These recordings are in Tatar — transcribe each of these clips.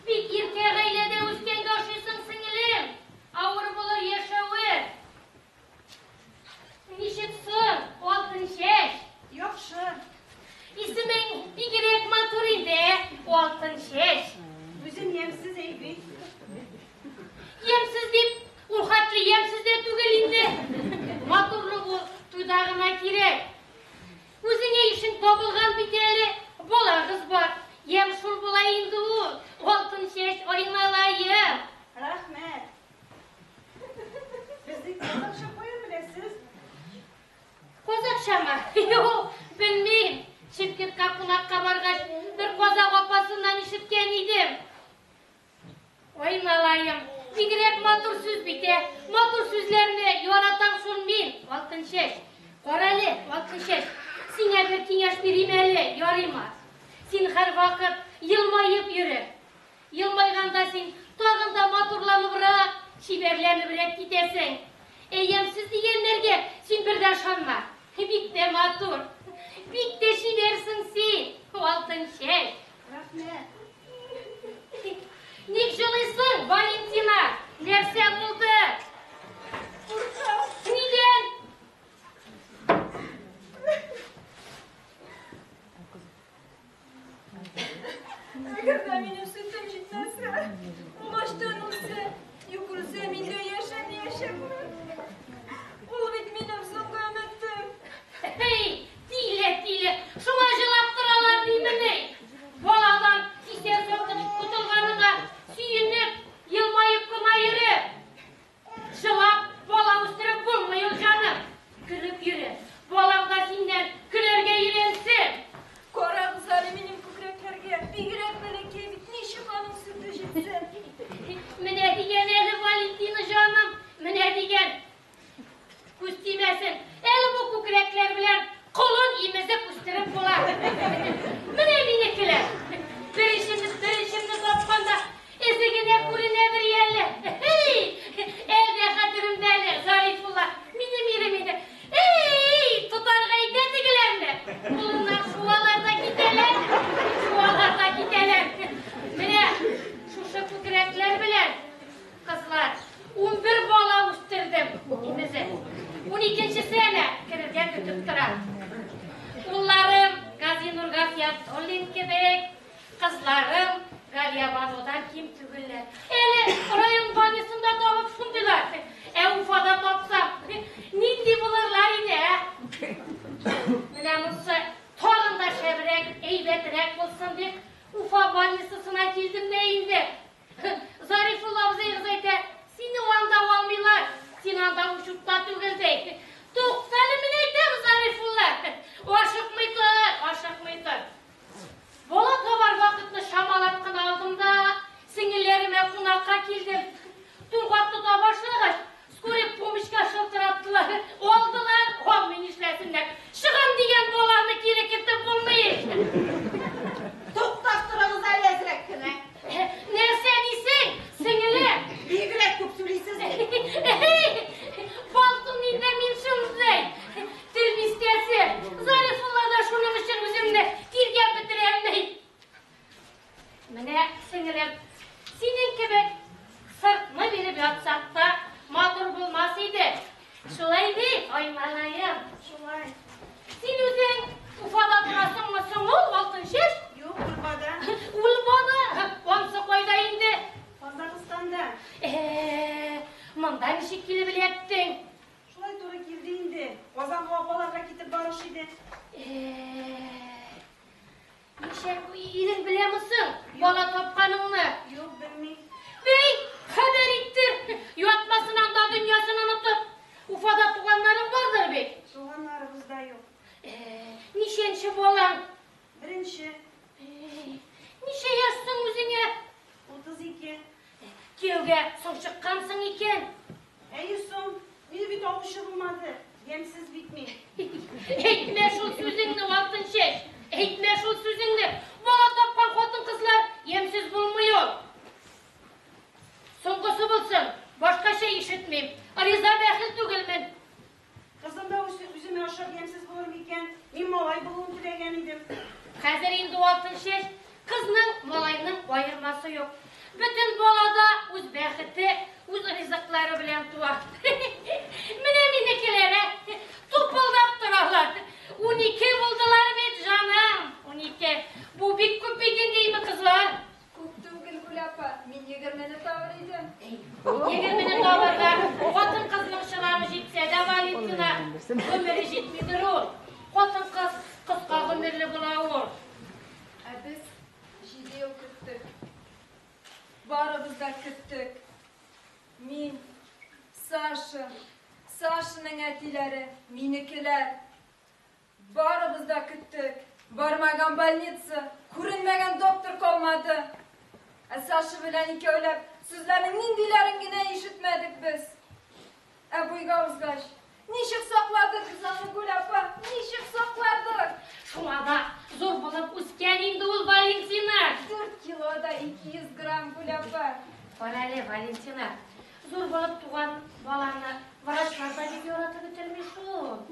Бик иркә гаиләдә үскәнгә ошыйсың, сеңелем. Авыр булыр яшәве. Ничек соң, алтын чәч? Яхшы. Исемең бигрәк матур инде, ә, алтын чәч. Үзем ямьсез әйбит. Ямьсез дип, ул хәтле ямьсез дә түгел инде. Матурлык ул туйда гына кирәк. Үзеңә ишең табылган бит әле, балагыз бар. Ямь шул була инде ул, алтын чәч айналаем. Рәхмәт. Безнең казакча каян беләсез? Казакчамы? Юк, белмим. Шымкентка кунакка баргач, бер казак апасыннан ишеткән идем. Ой, малаем, бигрәк матур сүз бит, ә. Матур сүзләрне яратам шул мин, Алтынчәч. Карале, Алтынчәч, сиңа бер киңәш бирим әле, ярыймы? Син һәрвакыт елмаеп йөре. Елмайганда син тагын да матурланыбрак, чибәрләнебрәк китәсең. Ә ямьсез дигәннәргә син бер дә ышанма. Бик тә матур, бик тә чибәрсең син, Алтынчәч. Рәхмәт. Ник җылыйсың, Валентина? Нәрсә булды? Куркам. Нидән? Әгәр дә минем сөтем җитмәсә, ул ачтан үлсә, юк үлсә, мин дә яшәмәячәкмен. Ул бит минем соңгы өметем. Эй, тиле, тиле, шуңа җылап торалар димени? Баладан исән-сау котылганыңа сөенеп, елмаеп кына йөре. Җылап бала үстереп булмый ул, җаным. Көлеп йөре. Балаң да синнән көләргә өйрәнсен. Карагыз әле минем күкрәкләргә, бигрәк бәләкәй бит, ничек аның сөте җитсен? Менә дигән әле, Валентина җаным, менә дигән. Күз тимәсен, әле бу күкрәкләр белән колын имезеп үстереп була. Менә минекеләр. Беренчемез беренчемне тапканда эзе генә күренәдер әле. Эй, әле дә хәтеремдә әле, Зарифулла, минем ирем иде. Эй, тотарга итә тегеләрне. Кулыннан шуалар да китәләр. Шуалар да китәләр. Менә шушы күкрәкләр белән Кызлар, 11 бала үстердем, имезеп. Уникенчесе әнә керергә көтеп тора. Улларым Газинур Гафиятуллин кебек, кызларым Галиябанудан ким түгелләр. Әле район больницасында табып шундыйлар. Ә Уфада тапсам, нинди булырлар иде, ә? Менә монысы тагын да шәбрәк, әйбәтрәк булсын дип, Уфа больницасына килдем дә инде. Зарифулла абзыегыз әйтә, сине анда алмыйлар, син анда учетта түгел, ди. Туктале, мин әйтәм, Зарифулла. Ашыкмый тор, ашыкмый тор. Бала табар вакытны чамалап кына алдым да, сеңелләремә кунакка килдем. Туңгак тота башлагач, скорый помощька шылтыраттылар. Алдылар, алмый нишләсеннәр. Чыгам дигән баланы кире кертеп булмый. Туктап торыгыз әле әзрәк кенә. Нәрсә дисең, сеңелем? Бигрәк күп сөйлисез бит. Балтым инде мин шундый. Тел бистәсе. Зарифулла да шуның өчен үземне тиргәп бетерәм ди. Менә, сеңелем, синең кебек сыртны биреп ятсак та матур булмас иде. Шулай бит, ай малаем. Шулай. Син үзең Уфада торасыңмы соң ул, Алтынчәч? Юк, Ульбада. Ульбада? Ансы кайда инде? Казахстанда. Э, монда ничек килеп эләктең? Шулай туры килде инде. Казанга апаларга китеп барыш иде. Э, Ничә ирең беләме соң бала тапканыңны? Юк, белми. Бей, хәбәр иттер. Ятмасын анда дөньясын онытып. Уфада туганнарың бардыр бит? Туганнарыбыз да юк. Э, ничәнче балаң? Беренче. Э, ничә яшь соң үзеңә? 32. Кияүгә соң чыккансың икән. Әйе соң, мине бит алучы булмады. Ямьсез бит мин. Әйтмә шул сүзеңне, Алтынчәч. Әйтмә шул сүзеңне. Бала тапкан хатын-кызлар ямьсез булмый ул. Соңгысы булсын, башкача ишетмим. Риза бәхил түгелмен. Кызым да үземә ошап ямьсез булыр микән? икән? Мин малай булуын теләгән идем. Хәзер инде Алтынчәч, кызның, малайның аермасы юк. Бөтен бала да үз бәхете, үз ризыклары белән туа. Менә минекеләр, ә, тупылдап торалар. 12 булдылар бит, җаным, 12. Бу бик күп бит инде, име, кызлар? Күп түгел, Гүл апа, мин 20-не табыр идем. 20-не табарга хатын-кызның чыдамы җитсә дә, Валентина, гомере җитмидер ул. Хатын-кыз кыска гомерле була ул. Ә без 7 ел көттек. Барыбыз да көттек. Мин, Саша, Сашаның әтиләре, минекеләр. Барыбыз да көттек. Бармаган больница, күренмәгән доктор калмады. Ә Саша белән икәүләп сүзләрнең ниндиләрен генә ишетмәдек без. Ә буйга узгач, ничек сакладык без аны, Гүл апа, ничек сакладык? Шуңа да зур булып үскән инде ул Валентина. 4 кило да 200 грамм, Гүл апа. Кара әле, Валентина, зур булып туган баланы врачлар да бик яратып бетерми шул.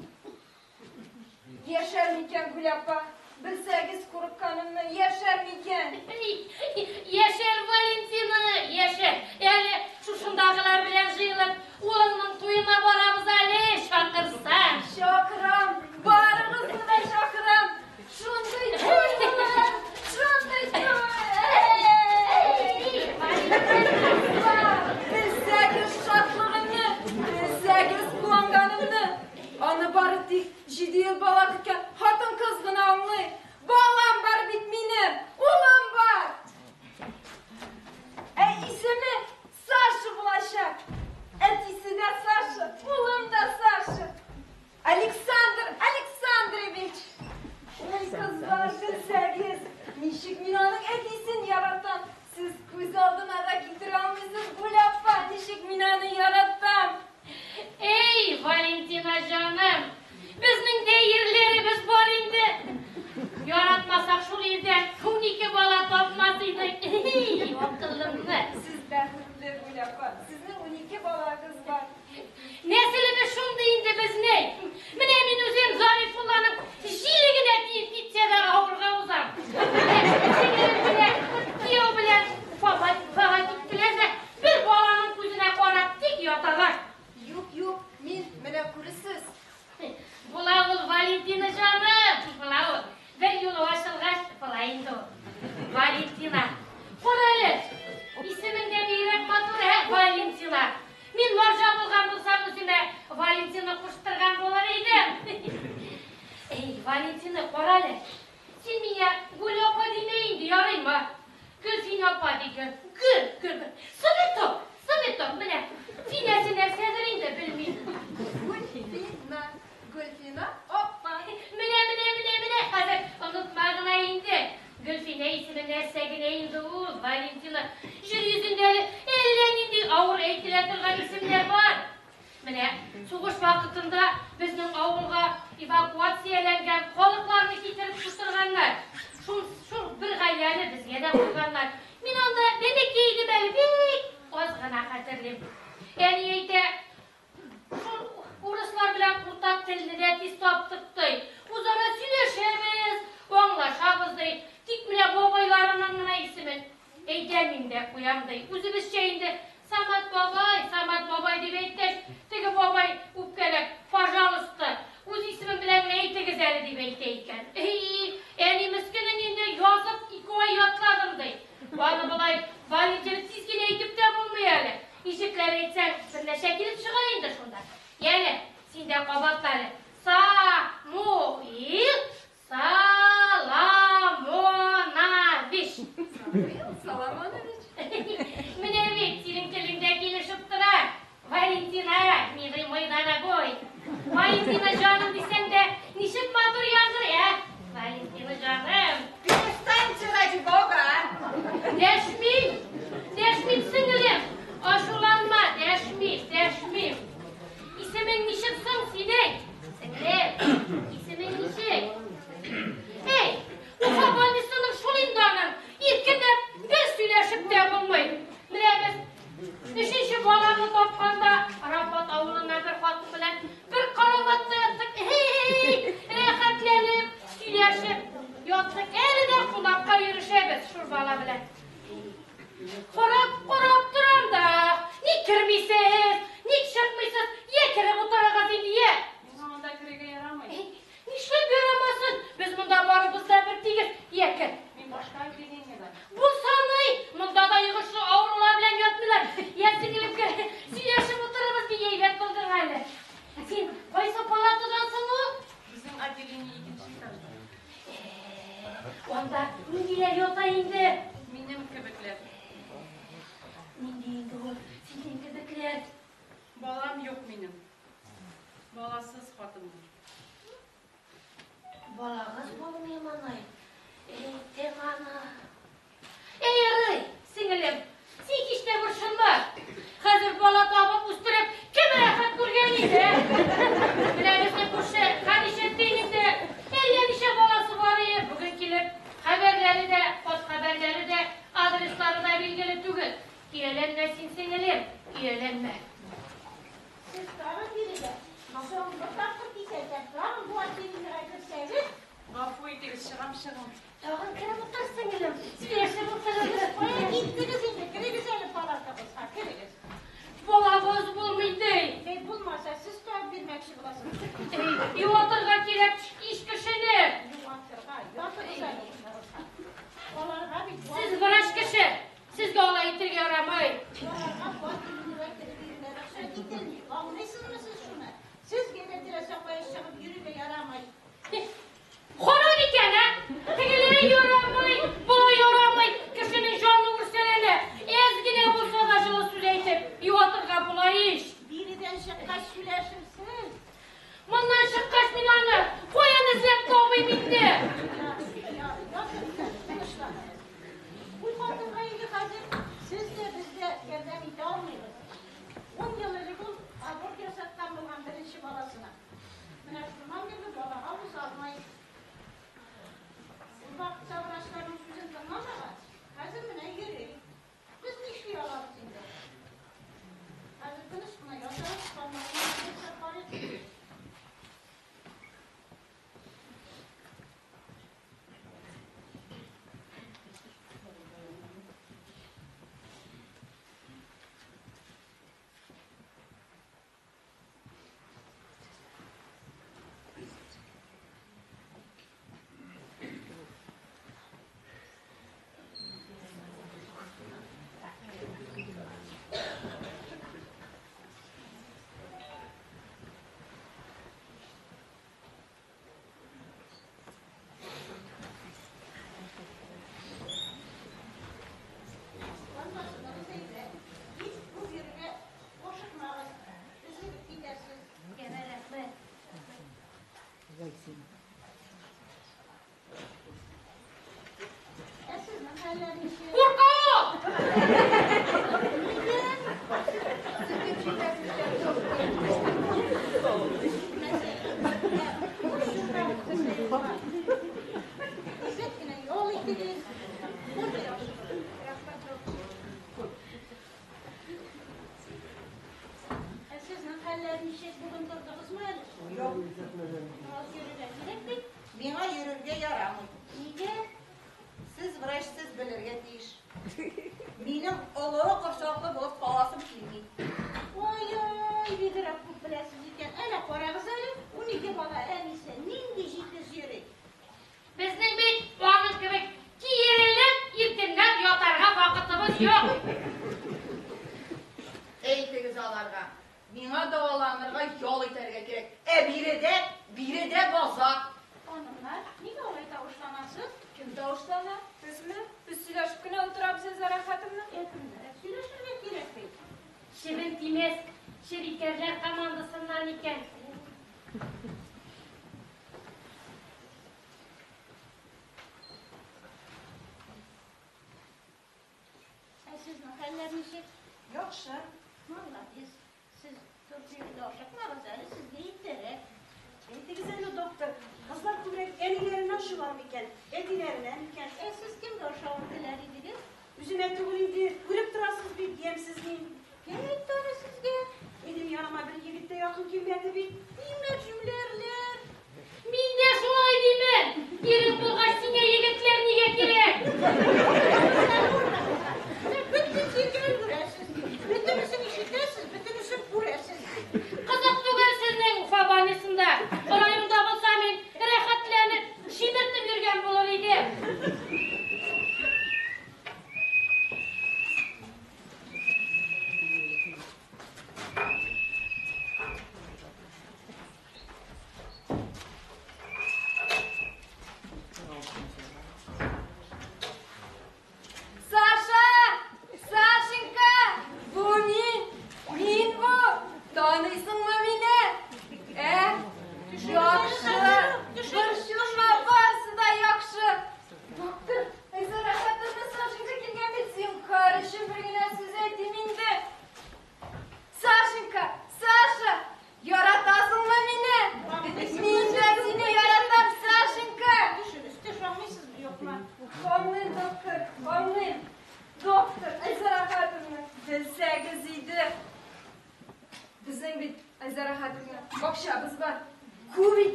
Яшәр микән, Гүл апа? Белсәгез курыкканымны, яшәр микән? Яшәр, Валентина, яшәр. Әле шушындагылар белән җыелып, улыңның туена барабыз әле, чакырсаң. Чакырам, барыгызны да чакырам. Шундый туй булыр, шундый туй. Белсәгез шатлыгымны, белсәгез куанганымны. Аны бары тик 7 ел бала көткән хатын-кыз гына аңлый. Балам бар бит минем, улым бар. Ә исеме Саша булачак. Әтисе дә Саша, улым да Саша. Александр Александрович. Ой, кызлар, белсәгез, ничек мин аның әтисен яратам. Сез күз алдына да китерә алмыйсыз, Гүл апа, ничек мин аны яратам. Эй, Валентина җаным, безнең дә ирләребез бар инде. Яратмасак шул ирдән 12 бала тапмас идек. Эй, акыллымны. Сез бәхетле, Гүл апа. Сезнең 12 балагыз бар. Нәселебез шундый инде безнең. Менә мин үзем Зарифулланың җиле генә тиеп китсә дә авырга узам. Сеңлем белән, кияү белән Уфага киттеләр дә бер баланың күзенә карап тик яталар. Юк, юк, мин менә күресез. Була ул, Валентина җаным, була ул. Бер юлы ачылгач, була инде ул. Валентина. Кара әле, исемең дә бигрәк матур, ә, Валентина. Мин марҗа булган булсам, үземә Валентина куштырган булыр идем. Эй, Валентина, кара әле. Син миңа Гүл апа димә инде, ярыймы? Гөлфинә апа диген. Гөл, гөл. Цветок, цветок, менә. Финәсе нәрсәдер инде, белмим. Гөлфина, Гөлфина апа. Менә, менә, менә, менә, хәзер онытма гына инде. Гөлфинә исеме нәрсә генә инде ул, Валентина. Җир йөзендә әле әллә нинди авыр әйтелә торган исемнәр бар. Менә сугыш вакытында безнең авылга эвакуацияләнгән халыкларны китереп тутырганнар. Шул, шул бер гаиләне безгә дә куйганнар. Мин анда бәләкәй идем әле, бик аз гына хәтерлим. Әни әйтә, шул урыслар белән уртак телне дә тиз таптык ди. Үзара сөйләшәбез, аңлашабыз ди. Тик менә бабайларының гына исемен әйтәмим дә куям ди. Үзебезчә инде Самат бабай, Самат бабай дип әйткәч, теге бабай үпкәләп, пожалуйста, үз исемем белән генә әйтегез әле дип әйтә икән. Эй, әни мескенең инде язып 2 ай ятладым ди. Аны болай Валентина тиз генә әйтеп тә булмый әле. Ничекләр әйтсәң, бернәрсә килеп чыга инде шунда. Яне, син дә кабатла әле. Самуил Соломонович. Самуил Соломонович. Менә бит, синең бала белән. Карап, карап торам да, ник кермисез, ник чыкмыйсыз, йә кереп утырыгыз инде, йә. Миңа монда керергә ярамый. Нишләп ярамасын? Без монда барыбыз да бер тигез, йә кер. Мин башка отделениедән. Булса ни, монда да йогышлы авырулар белән ятмыйлар. Йә сеңелем кер, сөйләшеп утырырбыз, бик әйбәт булдың әле. Син кайсы палатадан соң ул? Безнең отделение икенче этажда. Анда ниндиләр ята инде? Минем кебекләр. Нинди инде ул синең кебекләр? Балам юк минем. Баласыз хатынмын. Балагыз булмый моны. Әйтең аны. Әй, ярый, сеңелем, син һич тә борчылма. Хәзер бала табып үстереп, кем рәхәт күргән инде? Менә безнең күрше Хәдичәттәй инде әллә ничә баласы бар иде. Бүген килеп, хәбәрләре дә, хат хәбәрләре дә, адреслары да билгеле түгел. Көяләнмә син, сеңелем, көяләнмә. Сез тагын биредә. Соңгы тапкыр кисәтәм, тагын бу отделениегә керсәгез, Гафу итегез, чыгам, чыгам. Тагын кереп утыр, сеңелем, сөйләшеп утырыгыз. кая киттегез инде? Керегез әле палатабызга, керегез. Балабыз булмый ди. Бәй булмаса, сез табып бирмәкче буласыз. Эй, юатырга кирәк иш кешене. Юатырга, ятыгыз әле урыныгызга. Аларга бит Сез врач кеше, сезгә алай итәргә ярамый. Аларга бу отделениегә кереп йөрергә рөхсәт ителми. Аңлыйсызмы сез шуны? Сезгә дә теләсә кая чыгып йөрергә ярамый. Харам икән, ә? Тегеләй ярамый, болай ярамый. Кешенең җаны үрсәләнә. Әз генә булса да җылы сүз әйтеп, юатырга була ич. Биредән чыккач сөйләшерсез. Моннан чыккач мин аны каян эзләп табыйм инде? Ятыгыз әле, тынычланыгыз. Бу хатынга инде хәзер сез дә, без дә ярдәм итә алмыйбыз. 10 ел элек ул аборт ясаткан булган беренче баласына. Менә шуннан бирле балага уза алмый. Ул вакытта врачларның сүзен тыңламагач, хәзер менә йөри. Без нишли алабыз инде? Хәзер тыныч кына ятыгыз, каннарына ясап карыйк. Бармасыныгыз әйбәт. Һич күп йөрергә ашыкмагыз. Өзелеп китәрсез. Ярар, рәхмәт. Ә сезнең хәлләр ничек? Курка ул! Нигә? Әйбәт кенә ял итегез. Бар да яхшы булыр. Рәхмәт, доктор. Ә сезнең хәлләр ничек? Бүген тордыгызмы әле? Юк. Бераз йөрергә кирәк бит. Миңа йөрергә ярамый. Нигә? Сез врач, сез белергә тиеш. Минем олы корсаклы булып каласым килми. Ой-ой, бигрәк күп беләсез икән. Әнә карагыз әле, 12 бала әнисе нинди җитез йөри. Безнең бит аның кебек киерелеп, иркенләп ятарга вакытыбыз юк. Әйтегез аларга. Миңа дәваланырга, ял итәргә кирәк. Ә биредә, биредә базар. Ханымнар, нигә алай тавышланасыз? Кем тавышлана? Безме? Без сөйләшеп кенә утырабыз Эльзара хатынны. Әкренрәк сөйләшергә кирәк бит. Чебен тимәс, чебикәрләр командасыннан икән. Ә сезнең хәлләр ничек? Яхшы. Молодец. Сез торып йөрергә ашыкмагыз әле, сезгә иртәрәк. Әйтегез әле, доктор, кызлар күбрәк әниләренә ошыйлар микән, әтиләренә микән? Ә сез кемгә ошавын теләр идегез? Үземә түгел инде, күреп торасыз бит, ямьсез мин. Кем әйтте аны сезгә? Минем яныма бер егет тә якын килмәде бит. Димәк, җүләрләр. Мин дә шулай димен. Ирең булгач, сиңа егетләр нигә кирәк?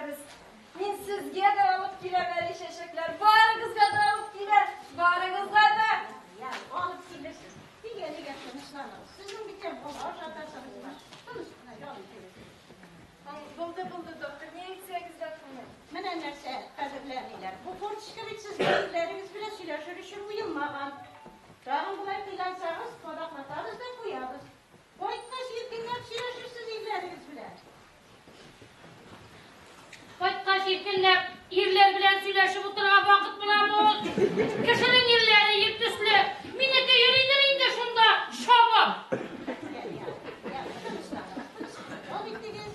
итәбез. Мин сезгә дә алып киләм әле чәчәкләр. Барыгызга да алып киләм. Барыгызга да. Я, алып килерсез. Тик әлегә тынычланыгыз. Сезнең бит бала ашатасыгыз бар. Тыныч кына ял итегез. Булды, булды, доктор. Ни әйтсәгез дә шуны. Менә нәрсә, кадерле әниләр. Бу форточка бит сезнең ирләрегез белән сөйләшер өчен уелмаган. Тагын болай кыйлансагыз, кадаклатабыз да куябыз. Кайткач иркенләп сөйләшерсез ирләрегез белән. Кайткач иркенләп ирләр белән сөйләшеп утырырга вакыт буламы ул? Кешенең ирләре ир төсле. Минеке йөридер инде шунда чабып. Я, я, я, тынычланыгыз, тыныч кына ял итегез.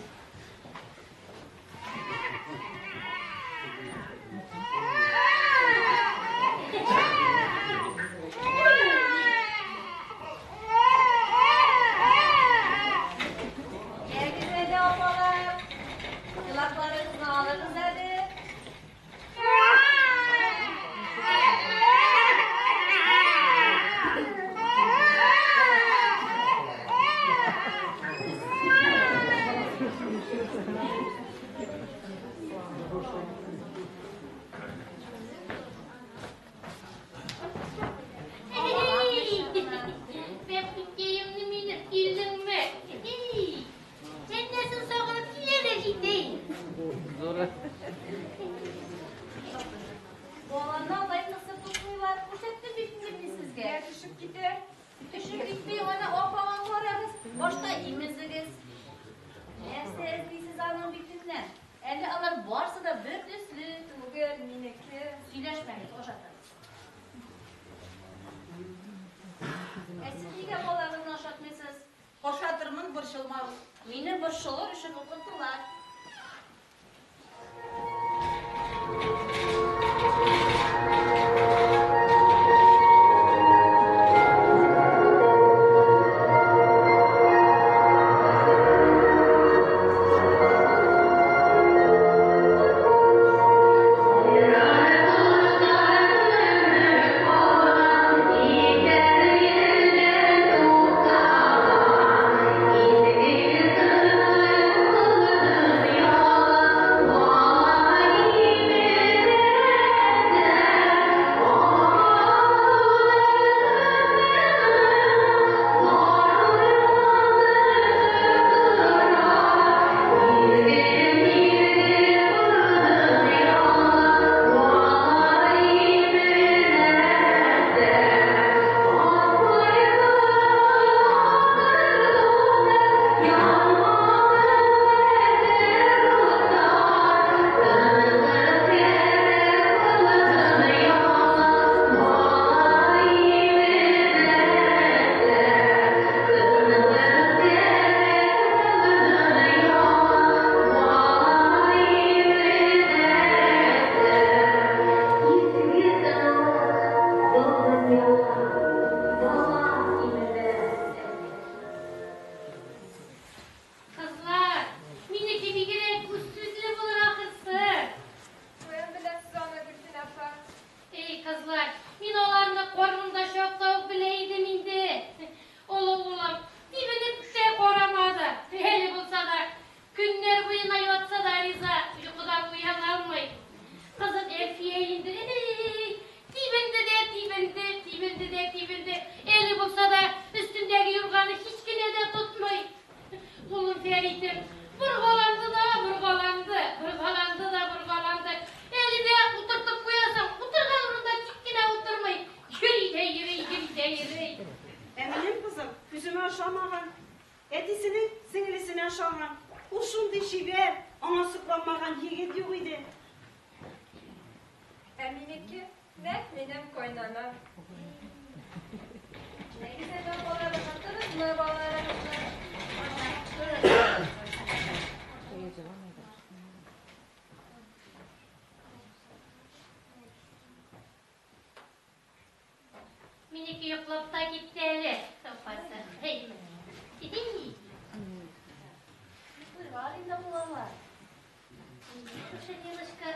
Ягез әле, апалар. Елакларыгызны алыгыз әле. Бәбкәемне минем килдеңме? Сәндәсен сагынып килә дә җитә. Баланы алай кысып тотмыйлар. Күрсәттем бит инде мин сезгә. Төшеп китә. Төшеп китми, аны апаңа карагыз. Башта имезегез. Нәрсә эзлисез аның битеннән? Әле алар барсы да бер төсле. Түгел, минеке. Сөйләшмәгез, ашатыгыз. Ә сез нигә балагызны ашатмыйсыз? Ашатырмын, борчылмагыз. Мине борчылыр өчен укыттылар. Кызлар, минеке бигрәк үз сүзле булыр ахырсы. Каян беләсез аны, Гөлфинә апа? Эй, кызлар, мин аларны карнымда чакта ук белә идем инде. Олы улым тибенеп тә карамады. Әле булса да, көннәр буена ятса да риза, йокыдан уяна алмый. Кызым Әлфия инде, эй, тибенде дә тибенде, тибенде дә тибенде. Әле булса да, өстендәге юрганы һич кенә дә тотмый. Улым Фәритем боргаланды да боргаланды, боргаланды да боргаланды. Әле дә утыртып куясың, утырган урында тик кенә утырмый. Йөри дә йөри, йөри дә йөри. Ә минем кызым үземә ошамаган. Әтисенең сеңлесенә ошаган. Ул шундый чибәр, аңа сокланмаган егет юк иде. Ә минеке нәкъ минем кайнанам. Ягез әле, апалар, ашаттыгызмы балаларыгызны? Минеке йоклап та китте әле. Апасы. Эй, китин. Йоклыйлар инде балалар. Шушы Ниночка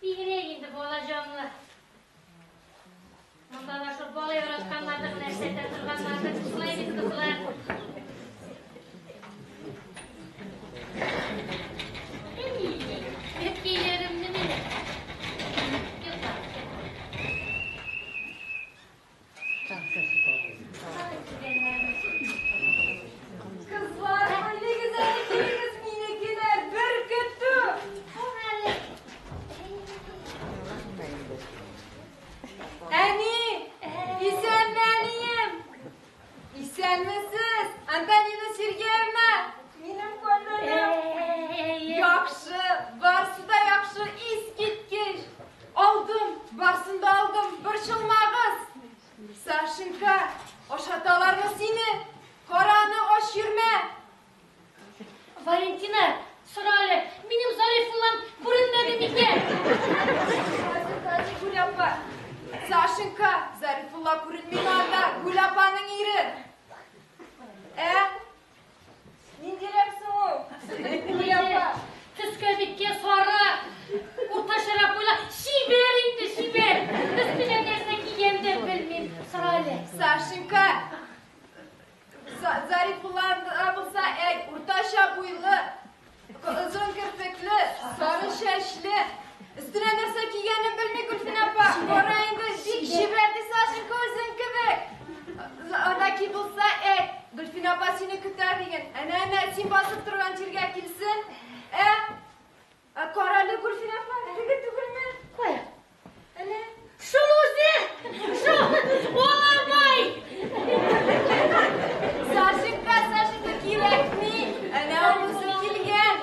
бигрәк инде бала җанлы. Монда да шул бала яратканнардыр, нәрсәдә торганнардыр. Шулай бит, кызлар. Эй, микән? Хәзер, хәзер, Гүл апа. Сашенька, Зарифулла күренмиме анда? Гүл апаның ире. Ә? Ниндирәк соң ул? Гүл апа. Төскә биткә сары, уртачарак буйлы, чибәр инде, чибәр. Өстенә нәрсә кигәндер, белмим. Сора әле. Сашенька, Зарифулла булса, әй, уртача буйлы, озын керфекле, сары чәчле. Өстенә нәрсә кигәнен белми Гөлфинә апа. Кара инде, бик чибәр ди Сашенька үзең кебек. Анда ки булса, әй, Гөлфинә апа сине көтә диген. Әнә, әнә, син басып торган җиргә килсен. Ә? Ә, Кара әле, Гөлфинә апа, теге түгелме? Кая? Әнә. Шул үзе! Шул! Алабай! Сашенька, Сашенька, кирәкми. Әнә ул үзе килгән.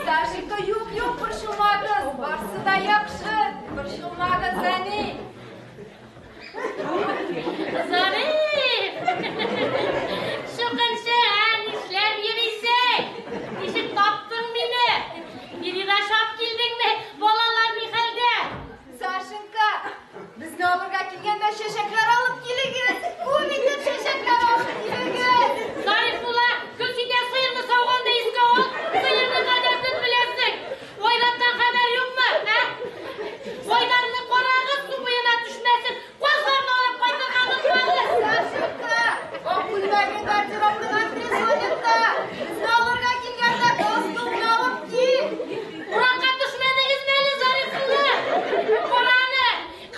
Сашенька, юк, юк, борчылмагыз. Барсы да яхшы. Борчылмагыз, әни. Зариф! Чукынчы, ә, нишләп йөрисең? Ничек таптың мине? Биредә ашап килдеңме? Балалар ни хәлдә? Сашенька, безне алырга килгәндә чәчәкләр алып килегез. Күп итеп чәчәкләр алып килегез. Зарифулла, Гөлсинә сыерны сауганда искә ал. Сыерның гадәтен беләсең. Айраттан хәбәр юкмы, ә? Айдарны карагыз, су буена төшмәсен. Казларны алып кайтырга онытмагыз. Сашенька, ак күлмәгең гардеробның антресолендә. Безне алырга килгәндә галстукны алып кил. Уракка төшмәдегезме әле, Зарифулла? Кара аны,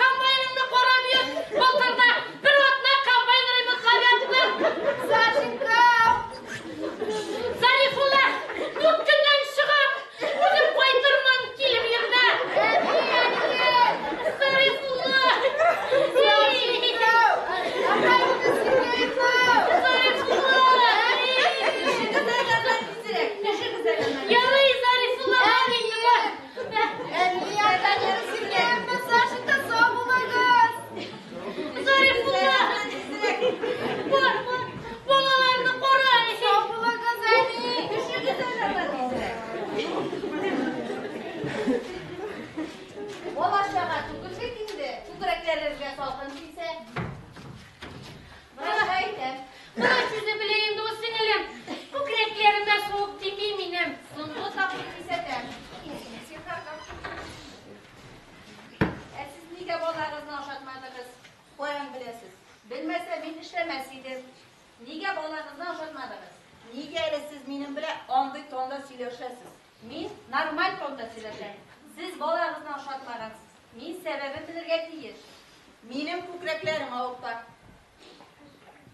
комбайныңны карап йөр. Былтыр да бер атна комбайн ремонтлап яттың. Сашенька! Зарифулла, дүрт көннән чыгам. Үзем кайтырмын, килеп йөрмә. Әни, әни! Зарифулла! Сашенька! Антонина Сергеевна! Зарифулла! Төшегез әле аннан тизрәк, төшегез әле аннан. Ярый, Зарифулла, бар инде, бар. Әни, Антонина Сергеевна, Сашенька, сау булыгыз! Зарифулла! Бар, бар, балаларны кара. Сау булыгыз, әни! Төшегез әле аннан тизрәк. Бала-чага түгел бит инде, күкрәкләрегезгә салкын тисә. Врачка әйтәм. Врач үзе белә инде ул, сеңелем. Күкрәкләремә суык тими минем. Соңгы тапкыр кисәтәм. Ә сез нигә балагызны ашатмадыгыз? Каян беләсез? Белмәсә, мин эшләмәс идем. Нигә балагызны ашатмадыгыз? Нигә әле сез минем белән андый тонда сөйләшәсез? Мин нормаль тонда сөйләшәм. Сез балагызны ашатмагансыз. Мин сәбәбен белергә тиеш. Минем күкрәкләрем авырта.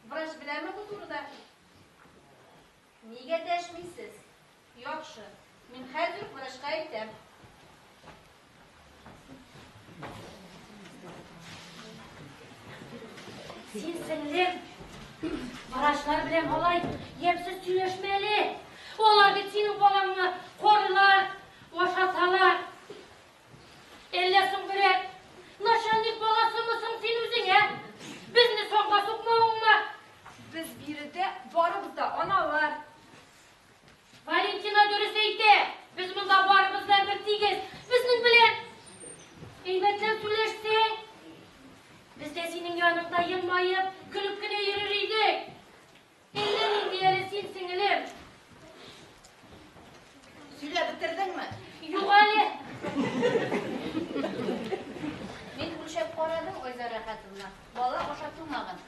Врач беләме бу турыда? Нигә дәшмисез? Яхшы. Мин хәзер үк врачка әйтәм. Син, сеңлем, врачлар белән алай ямьсез сөйләшмә әле. Алар бит синең балаңны карыйлар, ашаталар. Әллә соң берәр начальник баласымы соң син үзең, ә? Безне санга сукмавыңмы? Без биредә барыбыз да аналар. Валентина дөрес әйтә. Без монда барыбыз да бер тигез. Безнең белән әйбәтләп сөйләшсәң, без дә синең яныңда елмаеп, көлеп кенә йөрер идек. Әллә нинди әле син, сеңелем? Сөйләп бетердеңме? Юк әле. Мин үлчәп карадым, Айза Рәхәтовна. Бала ашатылмаган.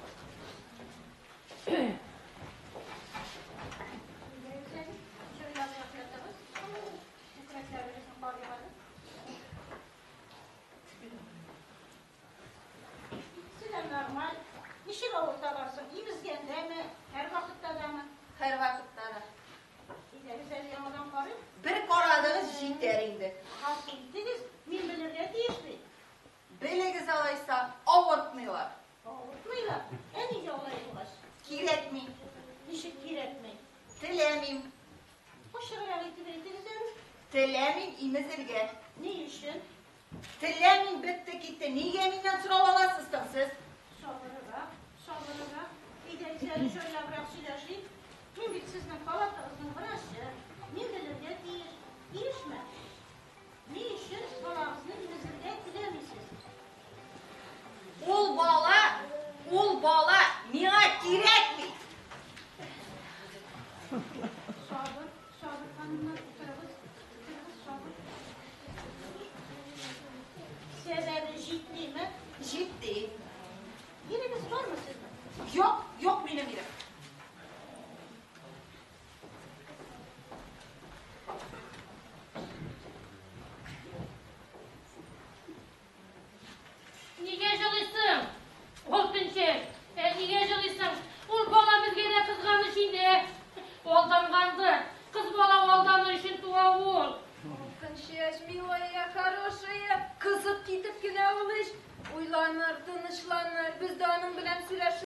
Җайлабрак ятыгыз. Күкрәкләрегезне карыйк әле. Икесе дә нормаль. Ничек авырталар соң? Имезгәндәме? Һәрвакытта дамы? Һәрвакытта да. Әйдәгез әле яңадан карыйк. Бер карадыгыз җитәр инде. Гафу итегез, мин белергә тиеш бит. Белегез алайса, авыртмыйлар. Авыртмыйлар. Ә нигә алай булгач? Кирәкми. Ничек кирәкми? Теләмим. Ачыграк итеп әйтегез әле. Теләмим имезергә. Ни өчен? Теләмим, бетте китте. Нигә миннән сорап аласыз соң сез? Сабыррак, сабыррак. Әйдәгез әле җайлабрак сөйләшик. Мин бит сезнең палатагызның врачы. Мин белергә тиеш. Тиешме? Ни өчен? Без дә аның белән сөйләшеп.